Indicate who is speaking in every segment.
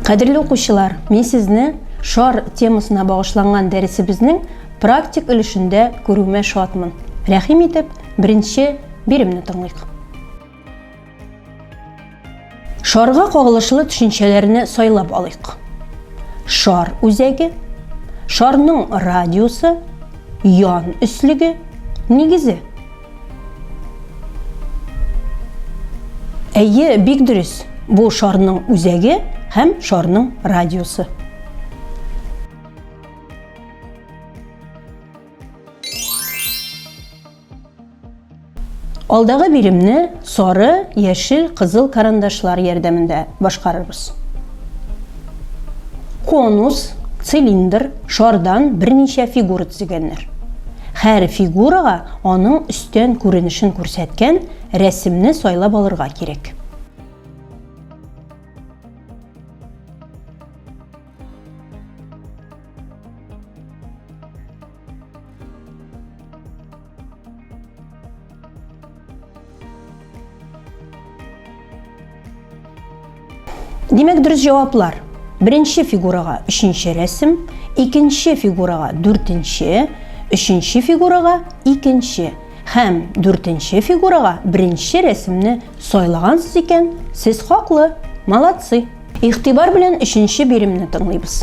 Speaker 1: Кадерле укучылар, мин сезне шар темасына багышланган дәресебезнең практик өлешендә күрүемә шатмын. Рәхим итеп, беренче биремне тыңлыйк. Шарга кагылышлы төшенчәләрне сайлап алыйк. Шар үзәге, шарның радиусы, ян өслеге, нигезе. Әйе, бик дөрес. Бу шарның үзәге һәм шарның радиусы. Алдагы биремне сары, яшел, кызыл карандашлар ярдәмендә башкарырбыз. Конус, цилиндр, шардан берничә фигура төзегәннәр. Һәр фигурага аның өстән күренешен күрсәткән рәсемне сайлап алырга кирәк. Димәк, дөрес җаваплар. Беренче фигурага өченче рәсем, икенче фигурага дүртенче, өченче фигурага икенче һәм дүртенче фигурага беренче рәсемне сайлагансыз икән, сез хаклы, молодцы. Игътибар белән өченче биремне тыңлыйбыз.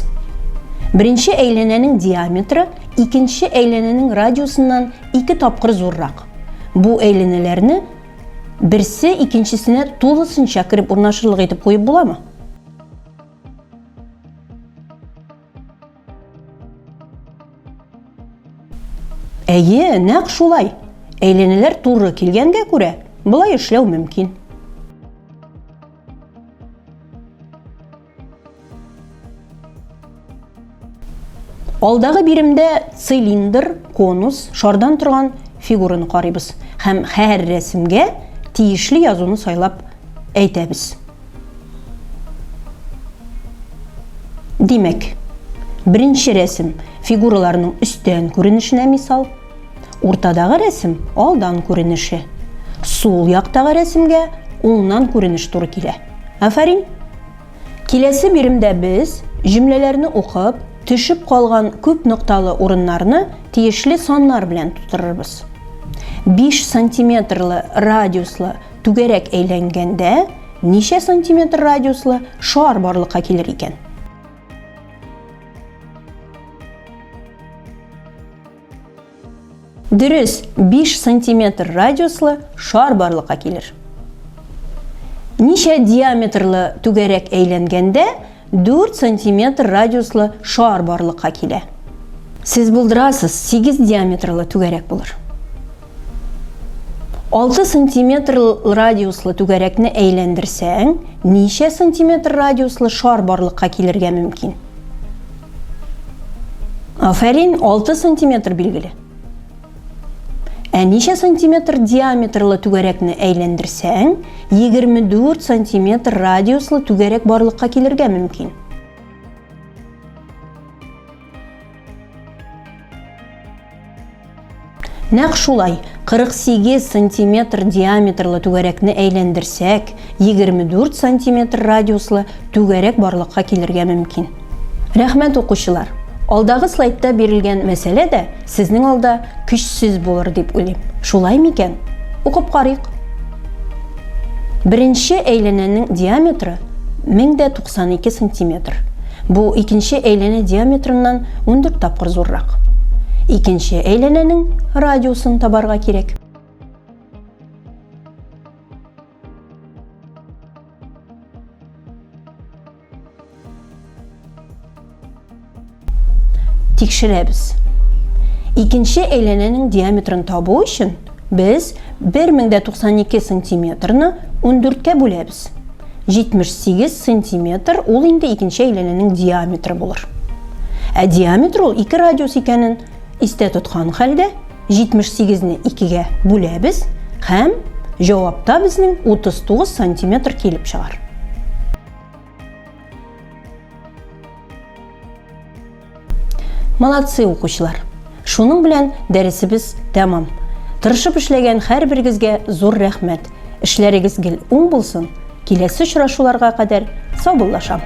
Speaker 1: Беренче әйләнәнең диаметры икенче әйләнәнең радиусыннан ике тапкыр зуррак. Бу әйләнәләрне берсе икенчесенә тулысынча кереп урнашырлык итеп куеп буламы? Әйе, нәкъ шулай. Әйләнәләр туры килгәнгә күрә, болай эшләү мөмкин. Алдагы биремдә цилиндр, конус, шардан торган фигураны карыйбыз һәм һәр рәсемгә тиешле язуны сайлап әйтәбез. Димәк, беренче рәсем фигураларның өстән күренешенә мисал, Уртадагы рәсем алдан күренеше. Сул яктагы рәсемгә уңнан күренеш туры килә. Афәрин! Киләсе биремдә без, җөмләләрне укып, төшеп калган күп нокталы урыннарны тиешле саннар белән тутырырбыз. 5 сантиметрлы радиуслы түгәрәк әйләнгәндә ничә сантиметр радиуслы шар барлыкка килер икән? Дөрес, 5 сантиметр радиуслы шар барлыкка килер. Ничә диаметрлы түгәрәк әйләнгәндә 4 сантиметр радиуслы шар барлыкка килә? Сез булдырасыз, 8 диаметрлы түгәрәк булыр. 6 сантиметр радиуслы түгәрәкне әйләндерсәң, ничә сантиметр радиуслы шар барлыкка килергә мөмкин? Афәрин, 6 сантиметр билгеле. Ә ничә сантиметр диаметрлы түгәрәкне әйләндерсәң, 24 сантиметр радиуслы түгәрәк барлыкка килергә мөмкин? Нәкъ шулай, 48 сантиметр диаметрлы түгәрәкне әйләндерсәк, 24 сантиметр радиуслы түгәрәк барлыкка килергә мөмкин. Рәхмәт, укучылар! Алдагы слайдта бирелгән мәсьәлә дә сезнең алда көчсез булыр дип уйлыйм. Шулай микән? Укып карыйк. Беренче әйләнәнең диаметры 1092 сантиметр. Бу икенче әйләнә диаметрыннан 14 тапкыр зуррак. Икенче әйләнәнең радиусын табарга кирәк. Тикшерәбез. Икенче әйләнәнең диаметрын табу өчен без 1092 сантиметрны 14-кә бүләбез. 78 сантиметр ул инде икенче әйләнәнең диаметры булыр. Ә диаметр ул ике радиус икәнен истә тоткан хәлдә 78-не 2-гә бүләбез һәм җавапта безнең 39 сантиметр килеп чыгар. Молодцы, укучылар! Шуның белән дәресебез тәмам. Тырышып эшләгән һәрберегезгә зур рәхмәт. Эшләрегез гел уң булсын. Киләсе очрашуларга кадәр саубуллашам.